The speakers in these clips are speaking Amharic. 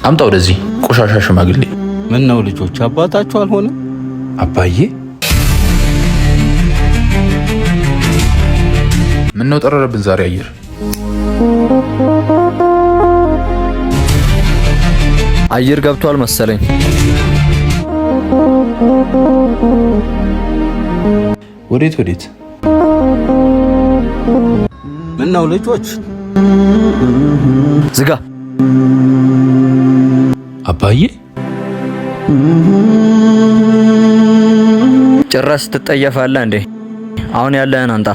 አምጣ ወደዚህ ቆሻሻ ሽማግሌ። ምን ነው ልጆች፣ አባታችሁ አልሆነም? አባዬ፣ ምን ነው ጠረረብን ዛሬ አየር? አየር ገብቷል መሰለኝ። ወዴት ወዴት? ምን ነው ልጆች? ዝጋ። አባዬ። ጭራሽ ትጠየፋለህ እንዴ? አሁን ያለህን አንጣ።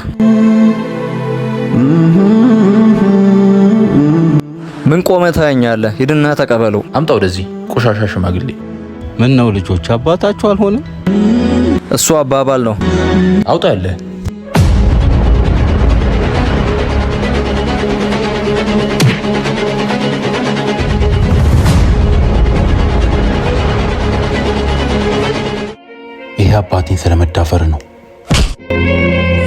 ምን ቆመህ ታየኛለህ? ሂድና ተቀበለው። አምጣ ወደዚህ ቆሻሻ ሽማግሌ። ምን ነው ልጆች፣ አባታችሁ አልሆነም? እሱ አባባል ነው። አውጣ ያለህ። ይሄ አባቴን ስለመዳፈር ነው።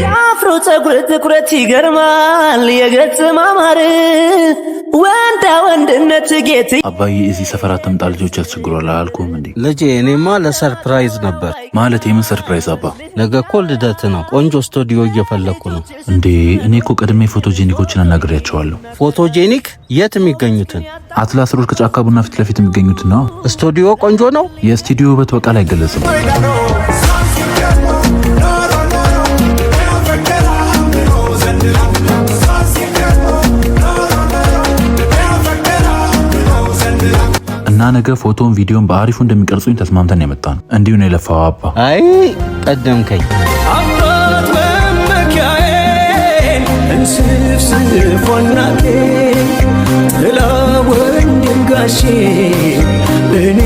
የአፍሮ ፀጉር ትኩረት ይገርማል። የገጽ ማማር ወንዳ ወንድነት ጌት። አባዬ፣ እዚህ ሰፈር አትምጣ፣ ልጆች ያስቸግሯል አላልኩህም እንዴ? ልጄ፣ እኔማ ለ surprise ነበር። ማለት የምን surprise አባ? ነገ እኮ ልደት ነው። ቆንጆ ስቱዲዮ እየፈለግኩ ነው። እንዴ፣ እኔ እኮ ቀድሜ photogenic ኦችን አናግሬያቸዋለሁ። Photogenic የት የሚገኙትን? አትላስ ሮድ ከጫካ ቡና ፊት ለፊት የሚገኙትን ነው። ስቱዲዮ ቆንጆ ነው። የስቱዲዮ ውበት በቃል አይገለጽም። እና ነገ ፎቶን ቪዲዮን በአሪፉ እንደሚቀርጹኝ ተስማምተን የመጣ ነው። እንዲሁ ነው የለፋው አባ። አይ ቀደምከኝ። አባት መመኪያዬ፣ እንስፍስፏ እናቴ፣ ጥላ ወንድም ጋሼ እኔ